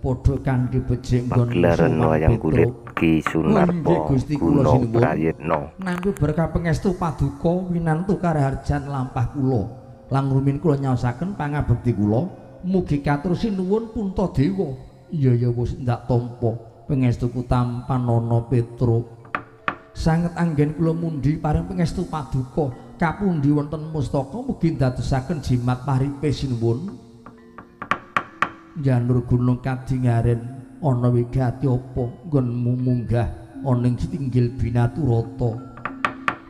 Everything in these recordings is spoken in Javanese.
Padha kanthi becik nggon Pagelaran wayang kulit Ki Sunarpo Gusti kula Guna sinuwun. Prayitno. Nampi berkah pangestu paduka winantu karaharjan lampah kula. Lang rumin kula nyaosaken pangabekti kula mugi katur sinuwun Puntadewa. Iya ya wis ndak tampa pangestuku tampanana Petruk. Sanget anggen kula mundhi paring pangestu paduka kapundhi wonten mustaka mugi ndadosaken jimat paripe sinuwun. Janur gunung kadingaren ana wigati apa nggonmu munggah ana ing sitinggil binaturata.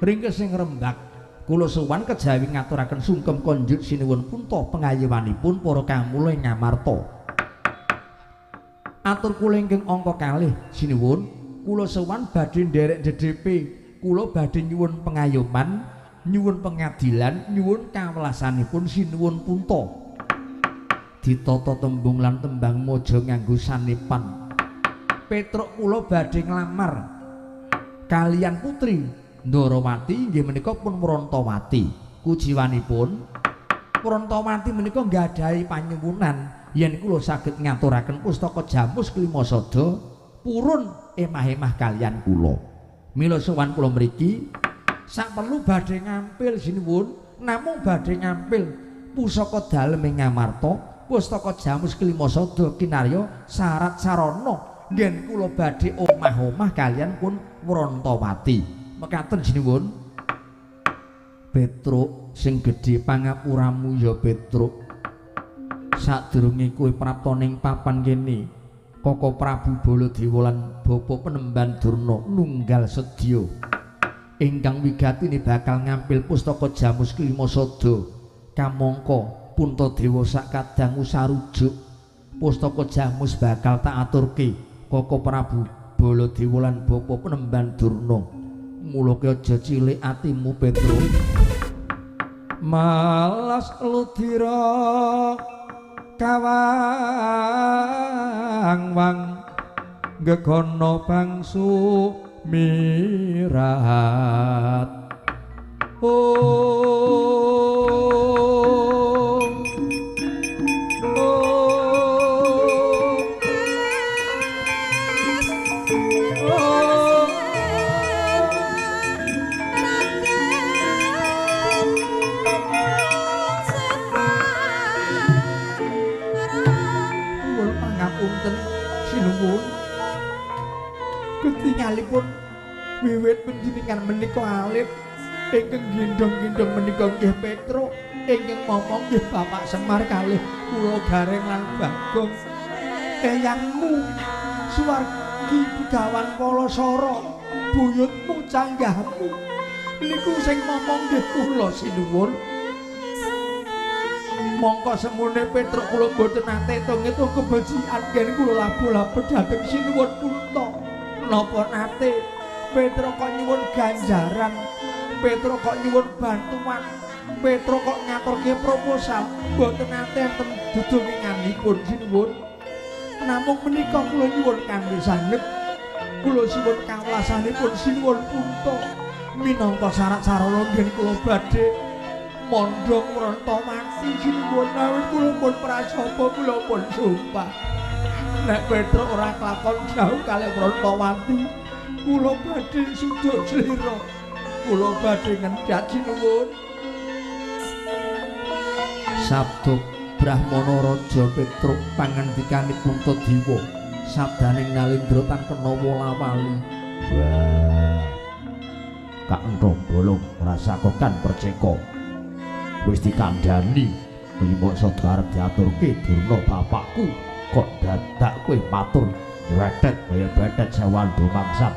Ringkesing rembak kula sowan kejawi ngaturaken sungkem konjuk sinuwun Punta pengayomanipun para kamula ing Ngamarta. Atur kula ingkang angka kalih sinuwun, kula sowan badhe nderek DDP, kula badhe nyuwun pengayoman, nyuwun pengadilan, nyuwun kawelasanipun sinuwun Punta. Ditata tembung lan tembang maja nganggo sanepan. Petruk kula badhe nglamar kaliyan putri Ndarawati inggih menika pun Wrontawati. Kujiwanipun Wrontawati menika nggadahi panyuwunan yen kula saged ngaturaken pustaka Jamus Klimasada purun emah-emah kaliyan kula. Mila sowan kula mriki sak perlu badhe ngampil sinuwun, namung badhe ngampil pusaka dalem ing Ngamarta, pustaka Jamus Klimasada kinarya syarat sarana ngen kula badhe omah-omah kaliyan pun Wrontawati. Mekaten sinuwun. Petruk sing gedhe pangapuramu ya Petruk. Sadurunge kowe prapta ning papan kene, Koko Prabu Baladewa lan Bapa Penemban Durna nunggal sedya ingkang wigatine bakal ngampil pustaka Jamus Klimasada. Kamangka Puntadewa sak kadang sarujuk pustaka Jamus bakal tak aturke Koko Prabu Baladewa lan Bapa Penemban Durna. Mula ki aja cilik atimu Petruk. Malas ludira kawang wang gegono bangsu mirat. Oh, oh, oh. Nyuwun pangapunten sinuwun. Ketingalipun wiwit panjenengan menika alit ingkang gendhong-gendhong menika nggih Petruk, ingkang momong nggih Bapak Semar kalih kula Gareng lan Bagong. Eyangmu suwargi Begawan Palasara, buyutmu canggahmu niku sing momong nggih kula sinuwun. Mongko semune Petruk kula mboten nate ngitung kebecikan gen kula labuh-labuh dhateng sinuwun Punta. Napa nate Petruk kok nyuwun ganjaran, Petruk kok nyuwun bantuan, Petruk kok ngaturke proposal, mboten nate enten dudunganipun sinuwun. Namung menika kula nyuwun kangge sanget, kula suwun kawelasanipun sinuwun Punta minangka syarat sarana ngen kula badhe mondhong Wrontawati sinuwun. Awit kula pun prasapa, kula pun sumpah nek Petruk ora kelakon jauh kalih Wrontawati, kula badhe suduk slira, kula badhe ngendhat sinuwun. Sabda Brahmana Raja Petruk pangandikane Puntadewa sabdaning Nalindra tan kena wola-wali. Wah, Kak Entong Bolong ngrasakokan perceka. Wis dikandhani Klimasada arep diaturke Durna bapakku, kok dadak kowe matur nyretet kaya betet sewan dumangsan.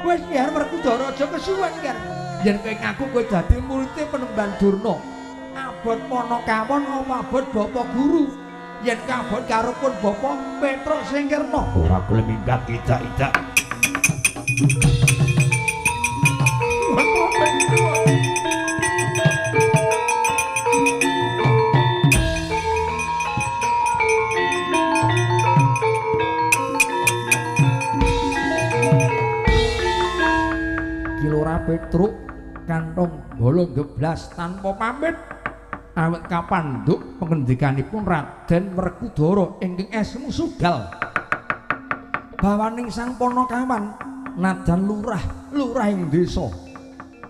Wis biar Werkudara aja kesuwen ger. Yen kowe ngaku kowe dadi murite Penemban Durna, abot Panakawon apa abot bapa guru? Yen kabot karo pun bapa Petruk Singkirna. Ora gelem minggat idak-idak. Kilora Petruk kantong bolong geblas tanpa pamit. Awit kapandhuk pengendikanipun Raden Werkudara ingkang esmu sugal. Bawaning Sang Panakawan nadan lurah, lurah ing desa.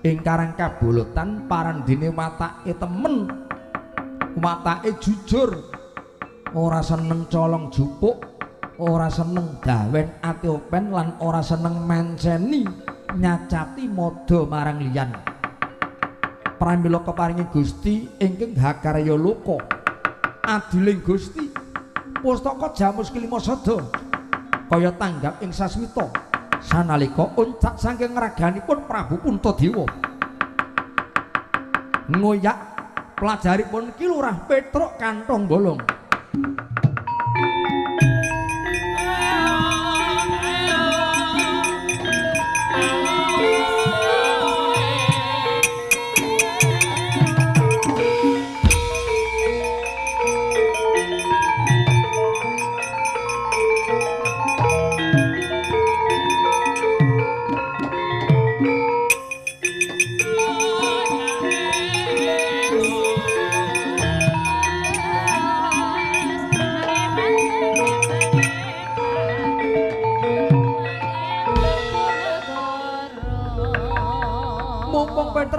Ing Karang Kabolotan parandene watake temen, watake jujur, ora seneng colong jupuk, ora seneng dawen ati open lan ora seneng menceni nyacati madha marang liyan. Pramila keparingi Gusti ingkang hakarya loka adiling Gusti pustaka Jamus Kelima Sada kaya tanggap ing sasmita sanalika uncak saking raganipun Prabu Puntadewa ngoyak pelajaripun Ki Lurah Petruk Kantong Bolong.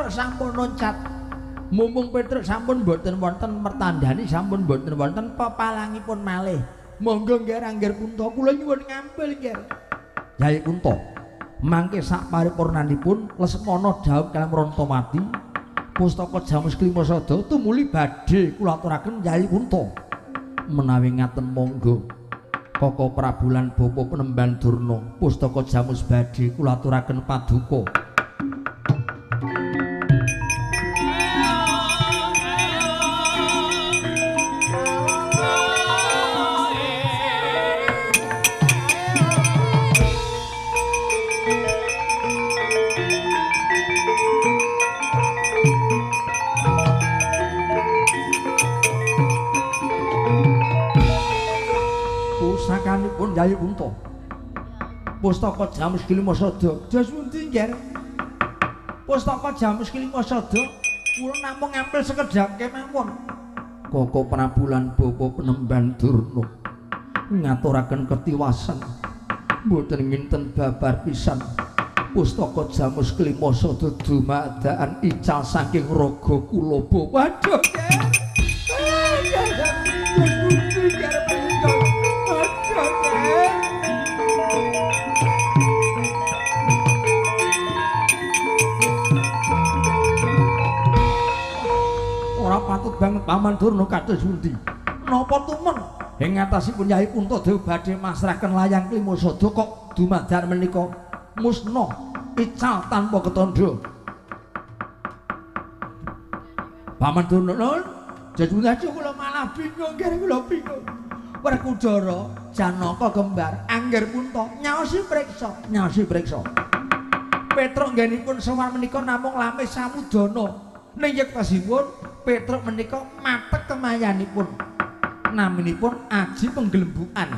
Sampun loncat, mumpung Petruk sampun mboten wonten mertandani, sampun mboten wonten pepalangipun malih. Monggo nggih Angger Punta, kula nyuwun ngampil nggih. Yai Punta, mangke sak paripurnanipun Lesmana dhaup kaliyan Rantamati, pustaka Jamus Kelima Sada tumuli badhe kula aturaken Yai Punta. Menawi ngaten monggo Koko Prabu lan Bapa Penemban Durna, pustaka Jamus badhe kula aturaken paduka. Pusakanipun Yai Punta, pustaka Jamus Kelima Sada dos pundi nggih? Pustaka Jamus Kelima Sada kula namung ngampil sekedhap kemawon. Koko Prabu lan Bapa Penemban Durna ngaturaken ketiwasan mboten nginten babar pisan. Pustaka Jamus Kelima Sada dumadaan ical saking raga kula. Waduh nggih. Ora patut banget Paman Durna kados pundi. Napa tumen ing ngatasipun Yai Puntadewa badhe masrahaken layang Kelima Sada kok dumadaan menika musna ical tanpa ketandha. Paman Durna nun jajune kula malah bingung nggih, kula bingung. Werkudara Janaka kembar Angger Punta nyaosi priksa, nyaosi priksa. Petruk nggenipun sowan menika namung lamis samudana. Ning yektosipun Petruk menika matek kemayanipun. Naminipun aji penggelembukan,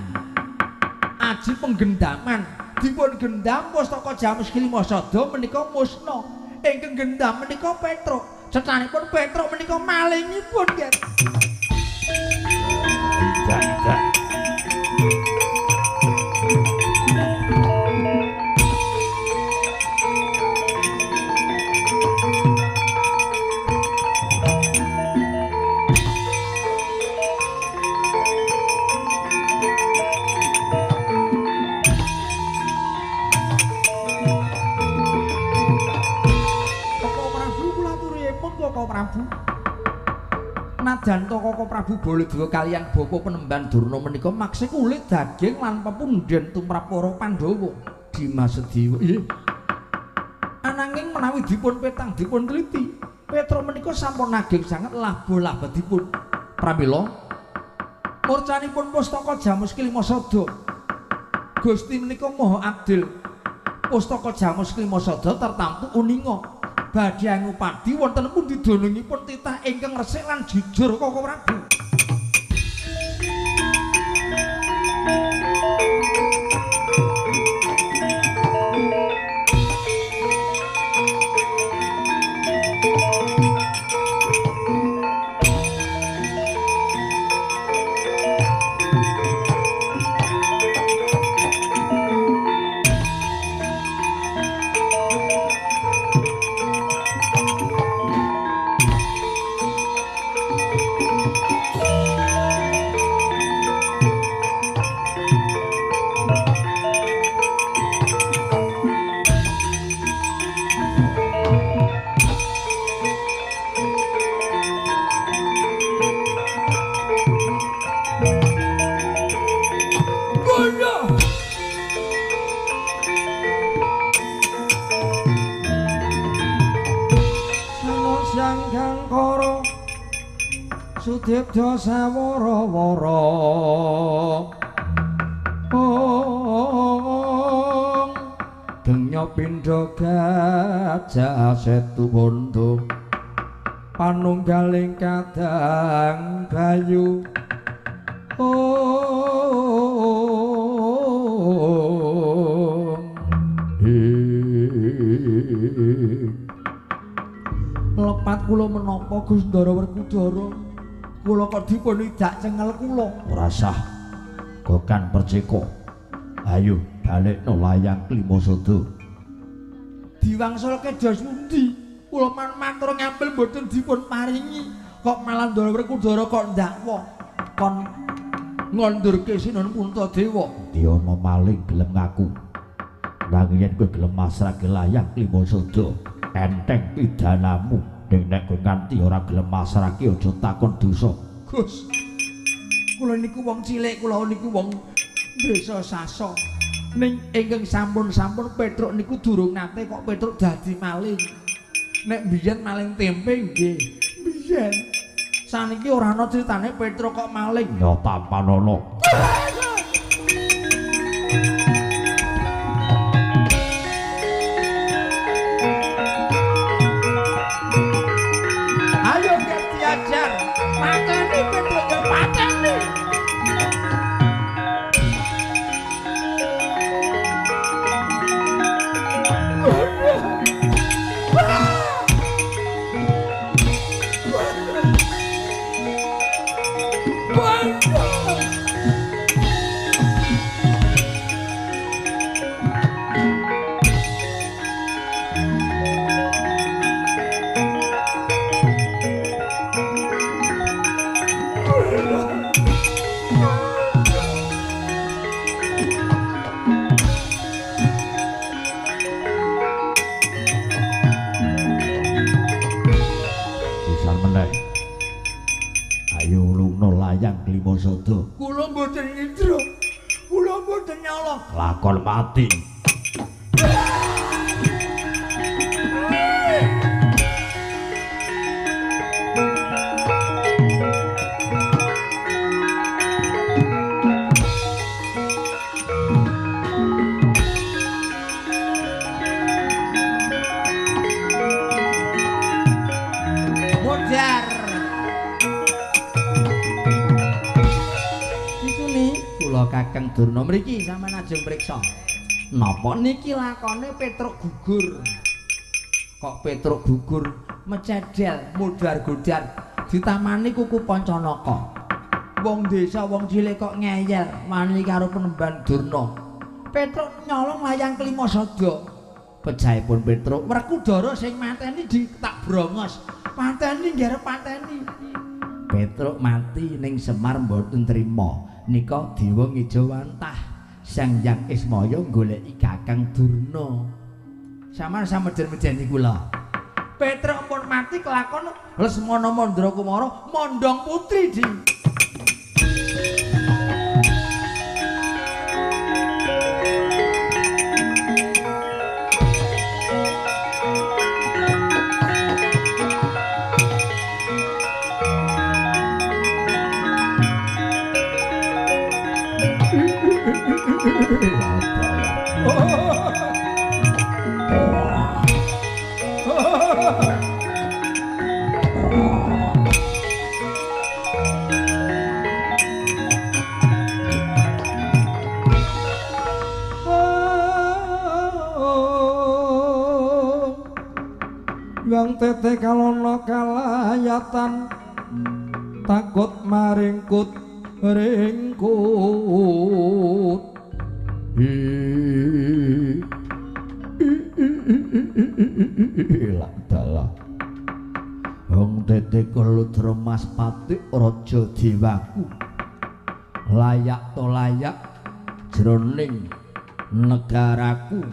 aji penggendaman. Dipun gendam pustaka Jamus Kelima Sada menika musna. Ingkang gendam menika Petruk. Cetanipun Petruk menika malingipun nggih. Tidak. Prabu najan to Koko Prabu Baladewa kaliyan Bapa Penemban Durna menika maksih kulit daging lan pepundhen tumrap para Pandhawa. Dimas Sediwa nggih. Ananging menawi dipun petang dipun teliti, Petruk menika sampun ageng sanget labo-labetipun. Pramila murcanipun pustaka Jamus Kelima Sada Gusti menika maha adil. Pustaka Jamus Kelima Sada tertamtu uninga badhe angupadi wonten pundi dunungipun titah ingkang resik lan jujur Koko Prabu. Sudipta sawara-wara. Ong genya pindha gajah setu bondo panunggaling kadang bayu. Ong lepat kula menapa Gus Ndara Werkudara, kula kok dipun idak cengel kula. Ora sah gokan percika. Ayo balekno layang Klima Sada. Diwangsulke dos pundi? Kula matur ngambil mboten dipun paringi. Kok malah Ndara Werkudara kok ndakwa kon ngondurke Sinuhun Puntadewa. Diono maling gelem ngaku. Nanging yen kowe gelem masrahke layang Klima Sada, enteng pidanamu. Ning nek kowe nganti ora gelem masrahke aja takon dosa. Gus, kula niku wong cilik, kula niku wong desa Saso. Ning ingkang sampun-sampun Petruk niku durung nate kok Petruk dadi maling. Nek biyen maling tempe nggih, biyen. Saniki ora ana critane Petruk kok maling. Ya tampanono. Ayo diajar, pateni Petruk ya pateni. Sada. Kula mboten nyidra. Kula mboten nyolong. Lakon mati. Modar. Kakang Durna mriki sampeyan ajeng priksa. Napa niki lakone Petruk gugur? Kok Petruk gugur mecedel modar-godar ditamani kuku Pancanaka. Wong desa wong cilik kok ngeyel wani karo penemban Durna. Petruk nyolong layang Klima Sada. Pejahipun Petruk Werkudara sing mateni tak brongos. Pateni nggih pateni. Petruk mati ning Semar mboten trima. Nika dewa ngijawantah Sang Hyang Ismaya goleki Kakang Durna. Sampeyan samedhen-medheni kula. Petruk pun mati kelakon Lesmana Mandra Kumara mondhong putri di. Yang tete kalono kalayatan takut maringkut ringkut. Lak dalah wong tete kaludra Mas Patik raja dewaku layak to layak jroning negaraku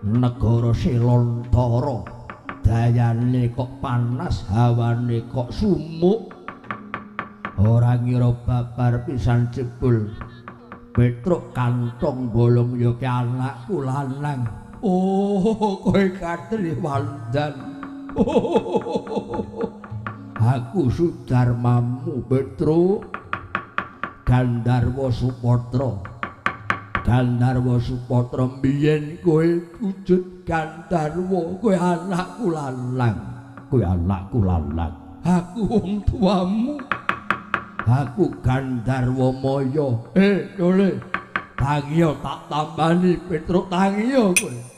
negara Selontara. Dayane kok panas, hawane kok sumuk. Ora ngira babar pisan jebul Petruk kantong bolong ya ki anakku lanang. Oh, kowe katri wandan. Oh, Aku Sudarmamu Petruk Gandharwa Supatra. Gandharwa Supatra mbiyen kowe wujud Gandharwa, kowe anakku lanang. Kowe anakku lanang. Aku wong tuamu. Aku Gandharwa Maya. Dole. Tangiya tak tambani Petruk, tangiya kowe.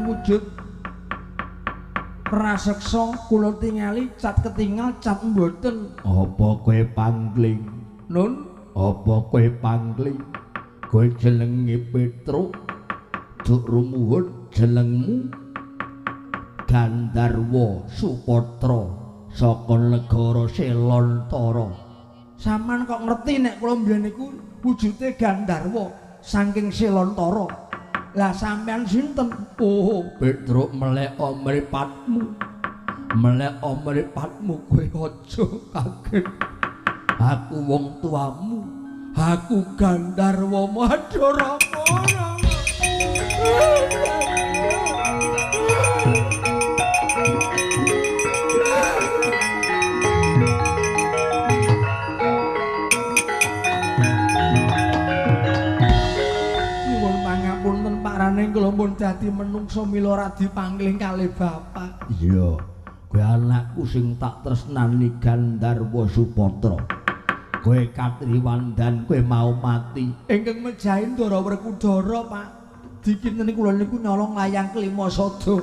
Wujud praseksa kula tingali cat ketingal cat mboten. Apa kowe pangling? Nun, apa kowe pangling? Kowe jenenge Petruk, duk rumuhun jenengmu Gandharwa Supatra saka negara Selontara. Sampeyan kok ngerti nek kula mbiyen niku wujude Gandharwa saking Selontara? Lah sampean sinten? Oh, Petruk melek mripatmu. Melek mripatmu kowe aja kaget. Aku wong tuamu. Aku Gandharwa Madara. Ning kula pun dadi menungsa mila ra dipangling kalih bapak. Iya, kowe anakku sing tak tresnani Gandharwa Supatra. Kowe katriwandan, kowe mau mati. Ingkang mejahi Ndara Werkudara, Pak. Dikinten kula niku nyolong layang kelima sada.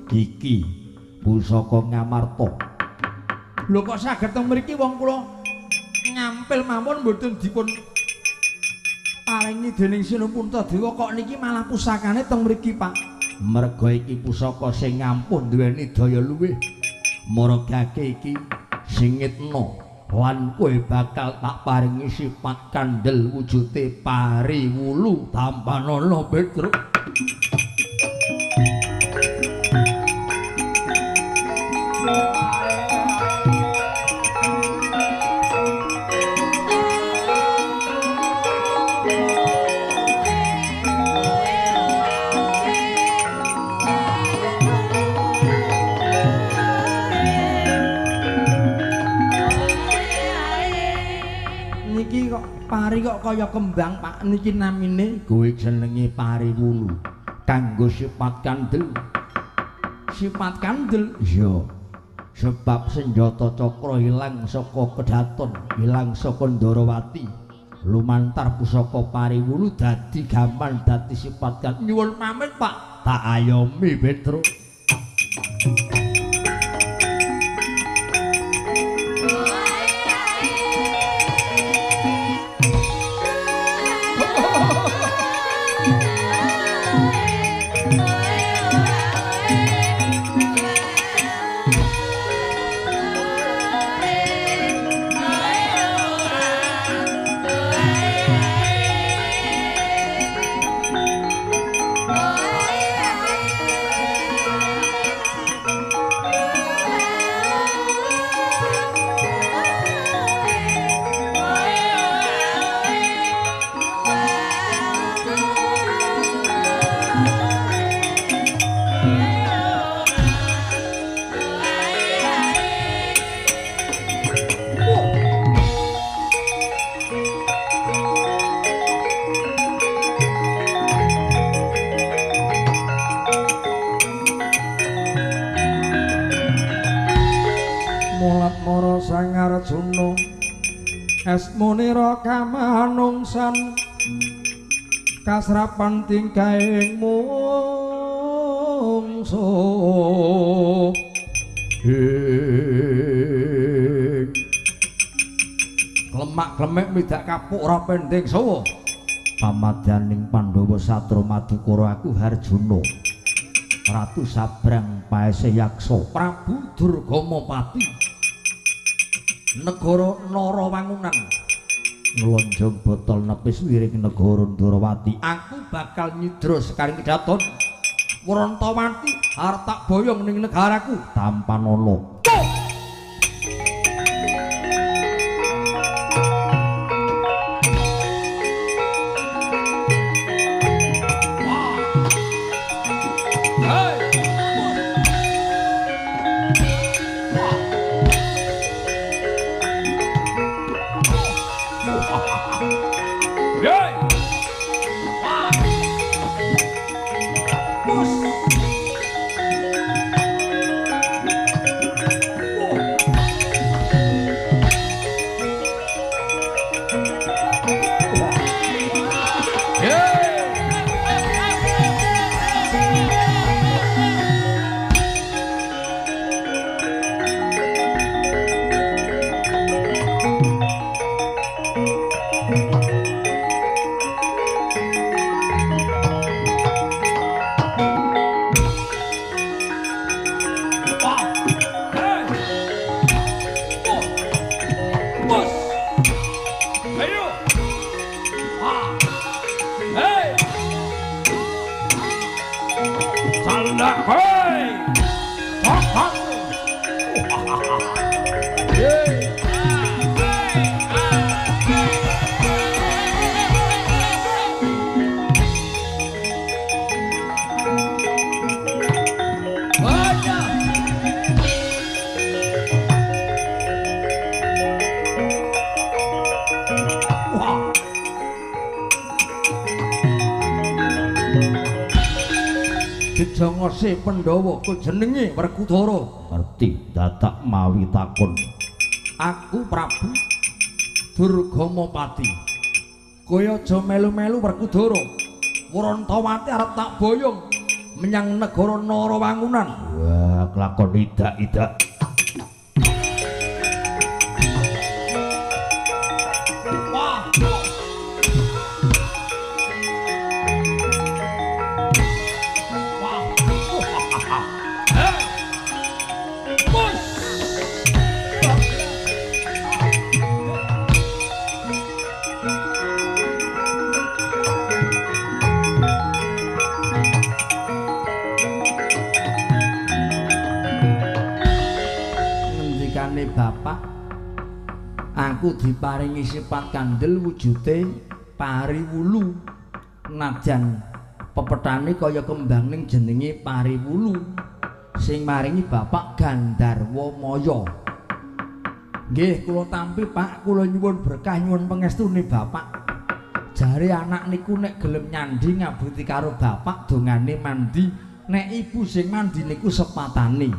Iki pusaka Ngamarta. Lho kok saged teng mriki wong kula ngampil mawon mboten dipun paringi dening Sinu Puntadewa, kok niki malah pusakane teng mriki, Pak? Merga iki pusaka sing ngampuh duweni daya luwih. Maragake iki singitna lan kowe bakal tak paringi sifat kandel wujude pariwulu tampanana Petruk. Pari kok kaya kembang, Pak, niki namine kuwi jenenge pariwulu kanggo sifat kandel. Sifat kandel? Iya. Sebab senjata cakra ilang saka kedaton, ilang saka Ndarawati. Lumantar pusaka pariwulu dadi gaman, dadi sifat kandel. Nyuwun pamit, Pak. Tak ayomi Petruk. Arjuna esmunira kamanungsan kasrapan tingkahing mungsuh ing klemak-klemek midak kapuk ora pending sawa pamadyaning Pandhawa Satra Madukara aku Harjuna Ratu Sabrang Paese Yaksa Prabu Durgamapati negara Narawangunan Nglonjong botol nepis wiring negara Ndorowati. Aku bakal nyidra sekaring kedaton Wrontawati arep tak boyong ning negaraku tampanana. Jejongose Pandhawa ku jenenge Werkudara. Ngerti dadak mawi takon. Aku Prabu Durgamapati. Kowe aja melu-melu Werkudara. Wrontawati arep tak boyong menyang negara Narawangunan. Wah, kelakon idak-idak. Bapak, aku diparingi sifat kandel wujute pari wulu. Najan pepethane kaya kembang ning jenenge pari wulu. Sing maringi Bapak Gandharwa Maya. Nggih, kula tampi Pak, kula nyuwun berkah nyuwun pangestune Bapak. Jare anak niku nek gelem nyandhi ngabuti karo bapak dongane mandi, nek ibu sing mandi niku sepatane.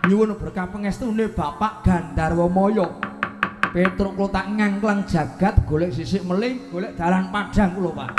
Nyuwun berkah pangestune Bapak Gandharwa Maya. Petruk kula tak ngangklang jagat golek sisik meling, golek dalan padhang kula, Pak.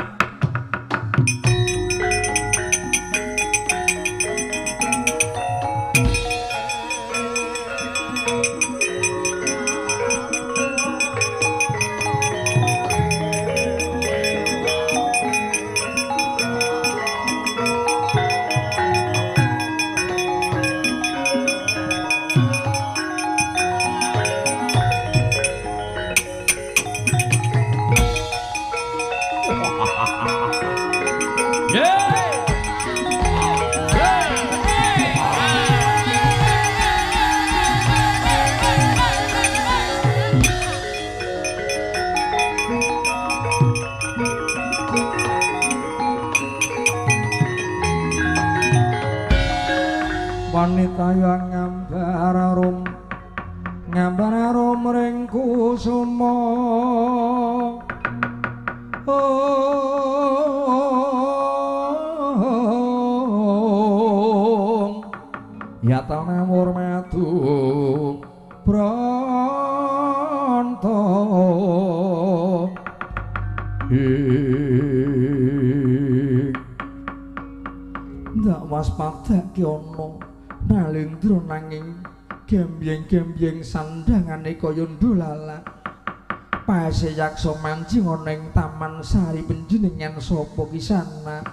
Wanita yang ngambar arum, ngambar arum ring kusuma. Ya tanamur madu bronto. Ndak waspadake ana Nalendra nanging gembyeng-gembyeng sandhangane kaya ndolala. Pase yaksa mancing ana ing Taman Sari panjenengan sapa kisana?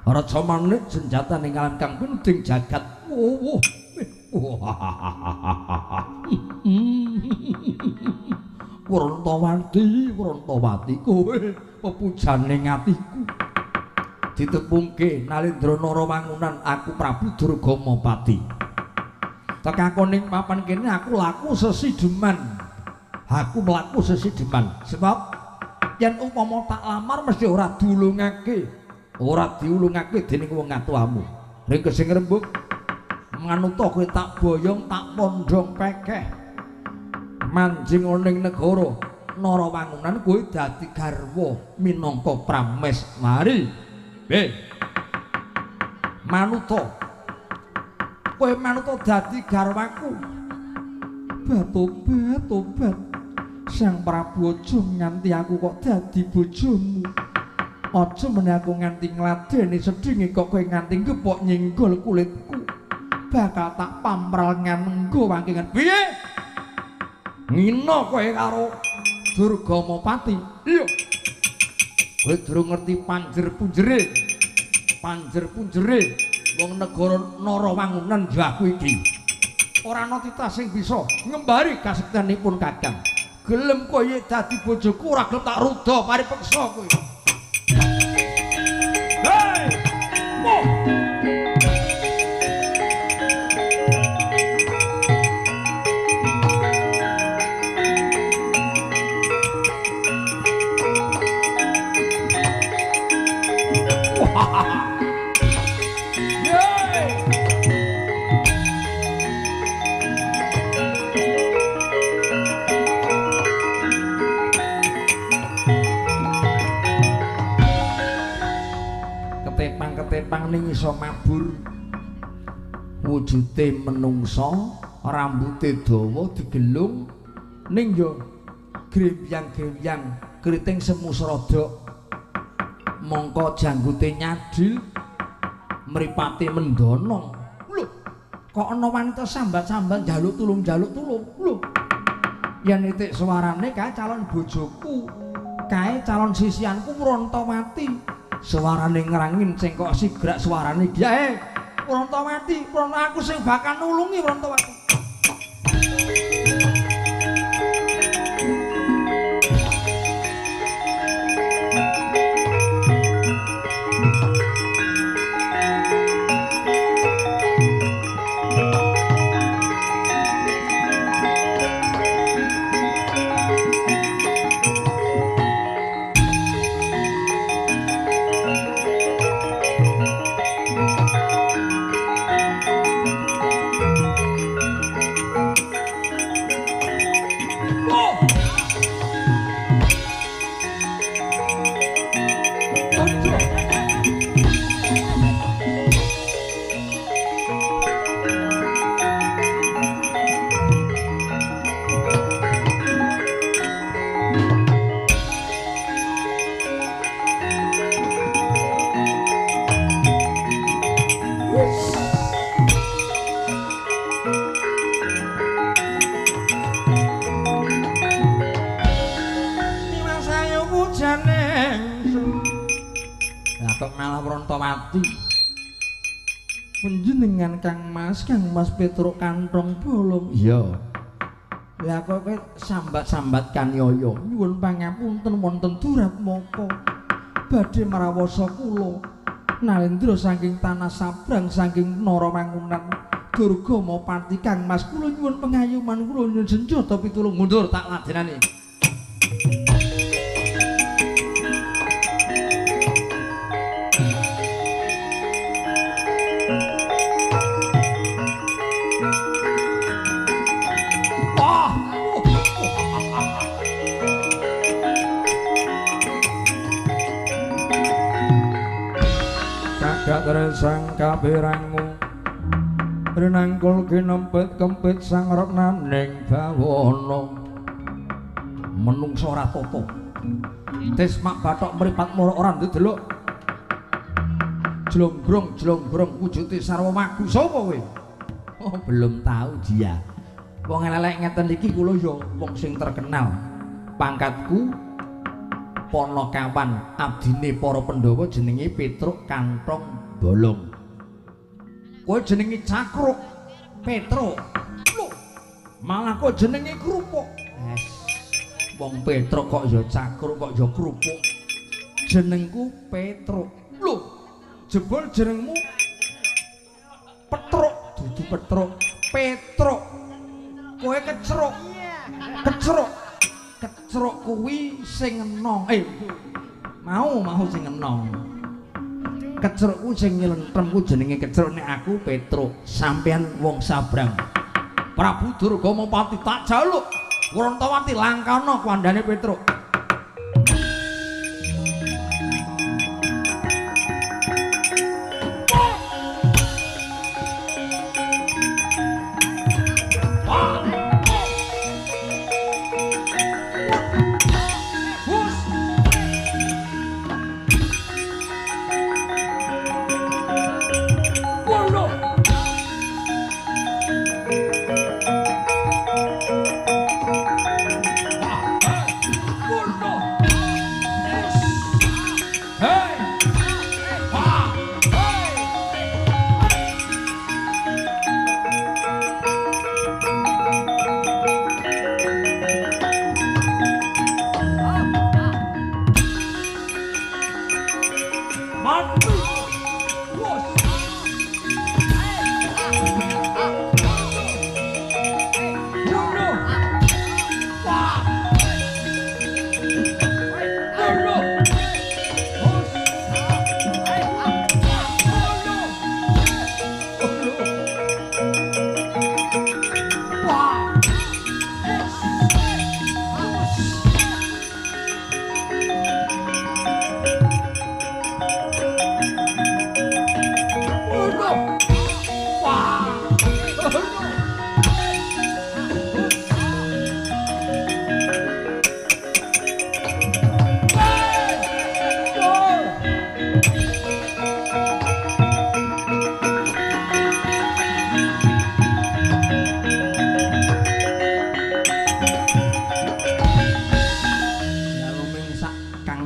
Raja Manik senjatane alam kang penting jagat. Oh. Wrontawati, Wrontawati kowe pepujane atiku. Ditepungke Nalendra Narawangunan aku Prabu Durgamapati. Tekako ning papan kene aku laku sesideman. Aku mlaku sesideman. Sebab yen upama tak lamar mesti ora diulungake. Ora diulungake dening wong atuamu. Ring sing rembug manuta kowe tak boyong tak pondhong pekeh. Manjing ning negara Narawangunan kowe dadi garwa minangka prameswari. Manuta kowe manuta dadi garwaku. Batobat tobat Sang Prabu aja nganti aku kok dadi bojomu. Aja meneh aku nganti ngladeni sedhinge kok kowe nganti gepok nyenggol kulitku. Bakal tak pampral nganenggo wangkingan. Piye? Ngina kowe karo Durgamapati. Iya. Kowe durung ngerti panjer-punjere. Panjer-punjere wong negara Narawangunan ya aku iki. Ora ana titah sing bisa ngembari kasektenipun Kakang. Gelem kowe dadi bojoku ora gelem tak ruda paripeksa kowe. Hei! Moh! Ketepang-ketepang ning iso mabur. Wujude menungsa, rambute dawa digelung ning yo grembyang-grembyang kriting semu srodok. Mongko janggute nyadil, mripate mendono. Lho, kok ana wanita sambat-sambat njaluk tulung, njaluk tulung. Lho, yen itik suarane kae calon bojoku, kae calon sisianku Wrontawati. Suarane ngrangin cengkok sigrak suarane iki. Wrontawati, Wronta aku sing bakal nulungi Wrontawati. Panjenengan Kang Mas, Kang Mas Petruk Kanthong Bolong. Iya. Lah kok kowe sambat-sambat kaniaya. Nyuwun pangapunten wonten Duratmaka. Badhe marawasa kula Nalendra saking tanah sabrang saking Narawangunan Durgamapati. Kang Mas kula nyuwun pengayuman, kula nyuwun senjata pitulung. Mundur tak ladenane. Sang kapirangu rinangkul kinempit kempit sang reknaning bawana. Menungsa ora tata. Tismak bathok mripat mara ora ndelok. Jlonggrong-jlonggrong wujude sarwa magu. Sapa kowe? Oh, belum tahu dia. Wong elek ngeten iki kula ya wong sing terkenal. Pangkatku Panakawan abdine para Pandhawa jenenge Petruk Kanthong Bolong. Kowe jenenge Cakruk Petruk. Lho, malah kok jenenge Krupuk. Es. Wong Petruk kok ya cakruk kok ya krupuk. Jenengku Petruk. Lho, jebul jenengmu Petruk, dudu Petruk, Petruk. Kowe kecruk. Kecruk. Kecruk kuwi sing enong. Mau sing enong. Kecruk ku sing nylentrem ku jenenge kecruk, nek aku Petruk. Sampeyan wong sabrang. Prabu Durgamapati tak jaluk. Wrontawati langkana kuandane Petruk.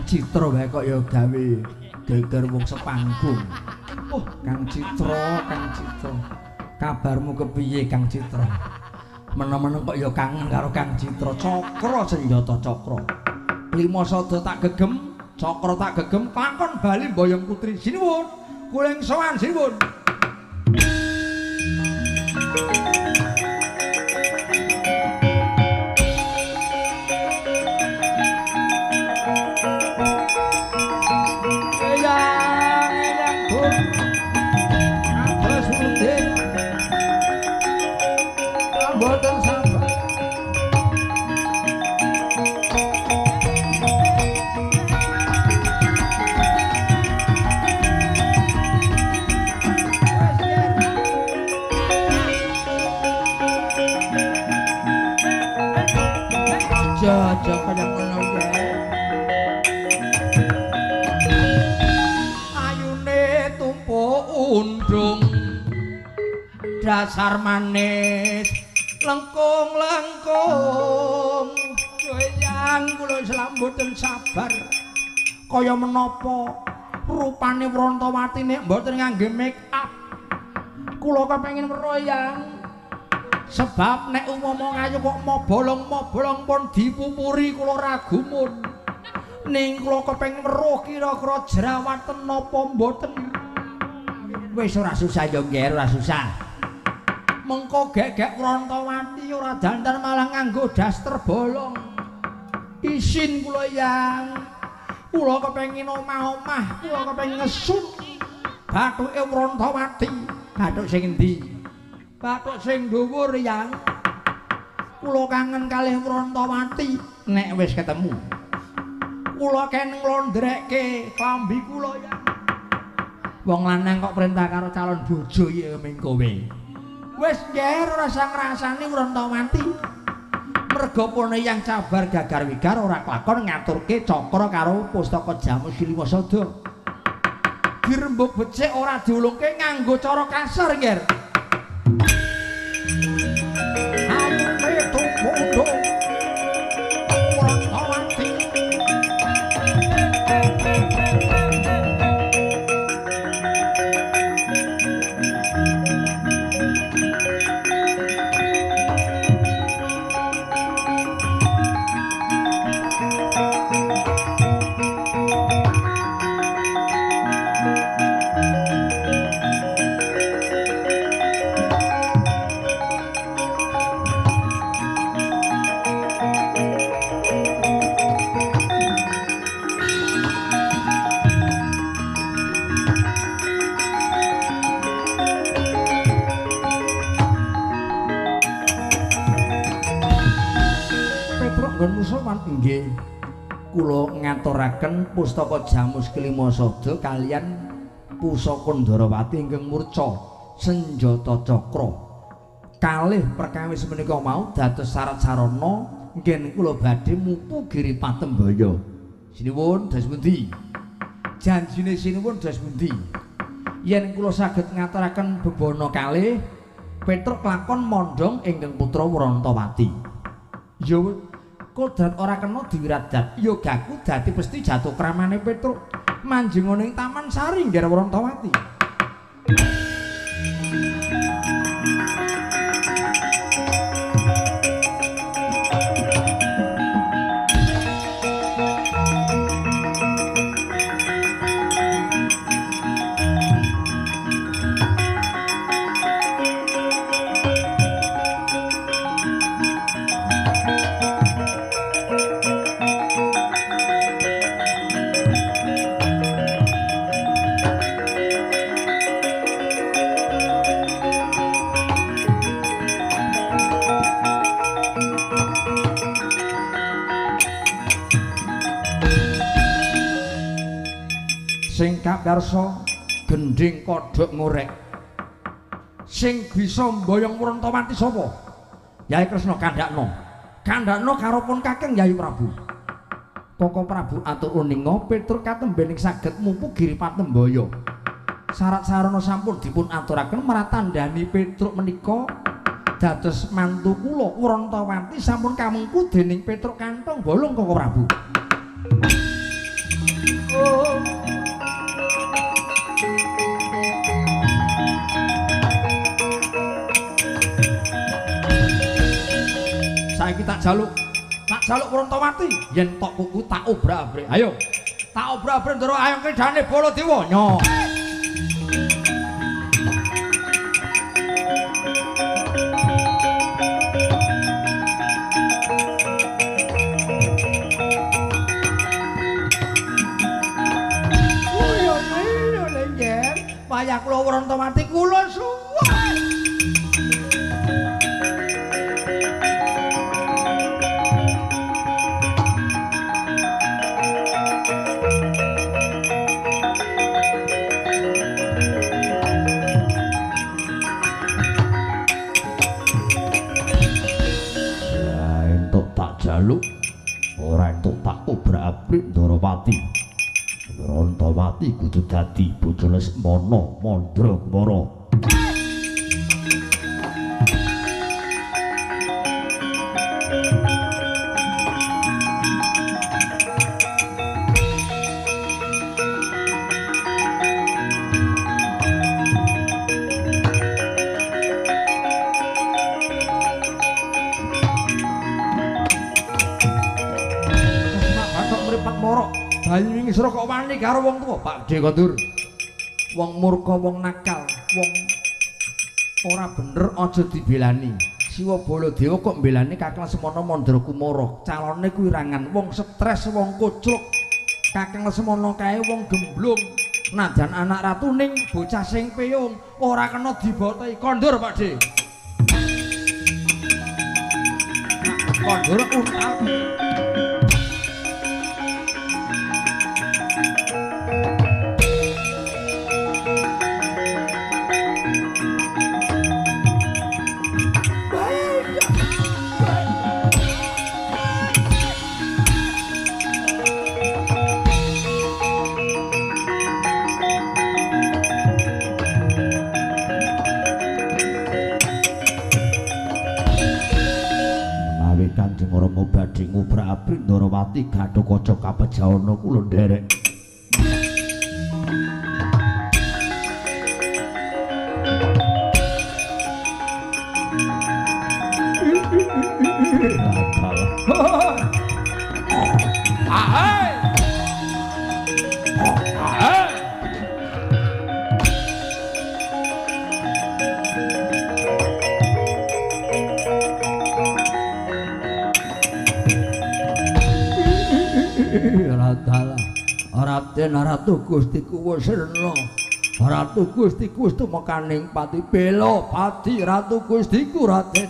Citra wae kok ya gawe geger wong sepanggung. Oh, Kang Citra, Kang Citra. Kabarmu kepiye Kang Citra? Menem-menem kok ya kangen karo Kang Citra. Cakra senjata cakra. Lima sada tak gegem, cakra tak gegem, pakon bali mboyong putri. Sinuwun, kula ing sowan sinuwun. Dasar manis lengkung-lengkung goyang kula slamboten sabar kaya menapa rupane Wrontawati nek mboten ngangge make up. Kula kepengin weruh yang sebab nek umama ngayu kok mobolong-mobolong pun dipupuri kula ragumun. Ning kula kepengin weruh kira-kira jerawatan napa mboten. Wis ora susah yo Ngger, ora susah. Mengko gegek Wrontawati ora dandan malah nganggo daster bolong. Isin kula yang kula kepengin omah-omah, kula kepengin ngesun bathuke Wrontawati. Bathuk sing endi? Bathuk sing dhuwur yang. Kula kangen kalih Wrontawati nek wis ketemu. Kula ken nglondrekke klambi kula yang. Wong lanang kok perintah karo calon bojo iki ming kowe. Wis Ngger ora usah ngrasani Wrontawati. Merga pone yang sabar gagar wigar ora kelakon ngaturke cakra karo pustaka jamus Limasada. Dirembug becik ora diulungke nganggo cara kasar Ngger. Ayune tumpuk Wrontawati. nggonmu sowan? Nggih. Kula ngaturaken pustaka Jamus Kelima Sada kaliyan pusaka Ndarawati ingkang murca senjata cakra. Kalih perkawis menika mau dados syarat sarana nggen kula badhe mupu Giri Patembaya. Sinuwun dos pundi? Janjine sinuwun dos pundi? Yen kula saged ngaturaken bebana kalih Petruk lakon mondhong ingkang putra Wrantawati. Ya kodrat ora kena diwiradat. Ya gaku dadi pesti jatuh kramane Petruk manjing ning Taman Sari ngger Wrantawati. Sing kaparsa gendhing kodhok ngorek sing bisa mboyong Wrantawati sapa? Yai Kresna kandhakno. Kandhakno karo pun Kakang Yayi Prabu. Koko Prabu atur uninga Petruk katembening saged mupu Giri Patembaya. Syarat sarana sampun dipun aturaken maratandhani Petruk menika dados mantu kula. Wrantawati sampun kamengku dening Petruk kantong bolong Koko Prabu. Oh. Saiki tak jaluk Wrantawati yen tok kuku tak obrak-abrik. Ayo. Tak obrak-abrik ndoro ayo kridane Baladewa. Nyo. Oh ya iya lengger. Wayah kula Wrantawati kula suwun. Jaluk ora entuk tak obrak-abrik Ndarawati. Wrantawati kudu dadi bojone Semana Mandra Kumara. Bayi ngisra kok wani karo wong tuwa, Pak De kondur. Wong murka, wong nakal, wong ora bener aja dibelani. Siwa Baladewa kok mbelani Kakang Semana Mandra Kumara. Calone kuwirangan, wong stres, wong kocluk. Kakang Semana kae wong gemblung. Najan anak ratu ning bocah sing peyung, ora kena dibotoi. Kondur, Pak De. Kondur untal. Kanjeng Rama badhe ngobrak-abrik Ndarawati Gathotkaca kapejana kula nderek. Raden Ratu Gusti Kuwasena, Ratu Gusti Gusti mekaning pati bela pati Ratu Gustiku Raden.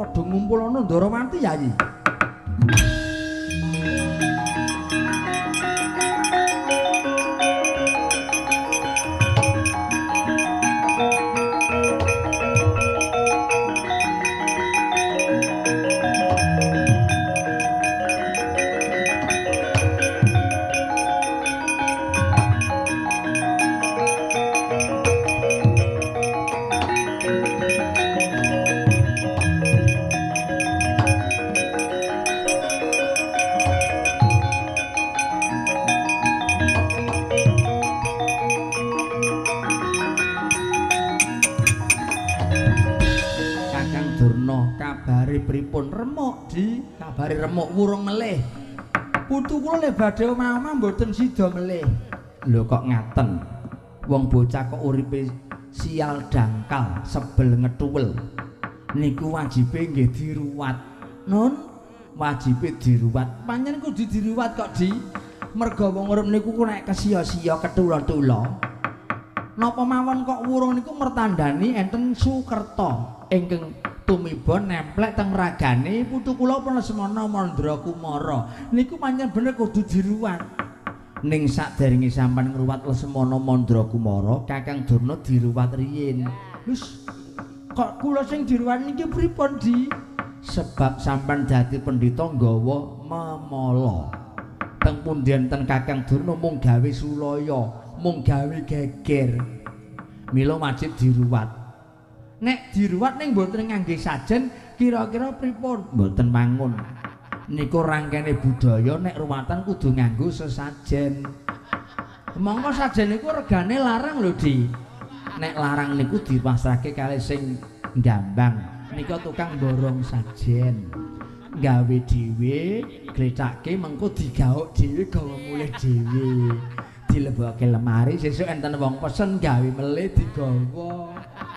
Padha ngumpul ana Ndarawati Yayi. Pripun remuk di kabare remuk wurung melih. Putu kula le badhe omah-omah mboten sida melih. Lho kok ngaten? Wong bocah kok uripe sial dangkal, sebel ngetuwel. Niku wajibe nggih diruwat. Nun, wajibe diruwat. Pancen kudu diruwat kok di. Merga wong urip niku nek kesia-sia ketula-tula. Napa mawon kok wurung niku mertandani enten Sukerta ingkang tumiba nemplek teng ragane putu kula Lesmana Mandra Kumara. Niku pancen bener kudu diruwat. Ning saderenge sampean ngruwat Lesmana Mandra Kumara, Kakang Durna diruwat riyin. Wis kok kula sing diruwat niki pripun, Di? Sebab sampean dadi pendhita nggawa memala. Teng pundi enten Kakang Durna mung gawe sulaya, mung gawe geger. Mila wajib diruwat. Nek diruwat ning mboten ngangge sajen kira-kira pripun? Mboten mangun. Niku rangkene budaya nek ruwatan kudu nganggo sesajen. Mongko sajen niku regane larang lho, Di. Nek larang niku dipasrahke kalih sing gambang. Nika tukang borong sajen. Gawe dhewe, gletake mengko digauk dhewe gawa mulih dhewe. Dilebokke lemari sesuk enten wong pesen gawe melih digawa.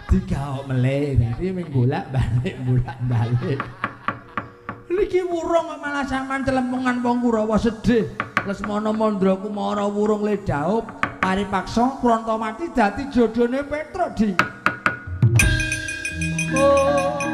Digaok melih, dadi ming bolak-balik bolak-balik. Niki wurung kok malah sampean celempungan wong Kurawa sedih. Lesmana Mandra Kumara wurung le dhaup, paripaksa Prantawati dadi jodhone Petruk, Di. Oh.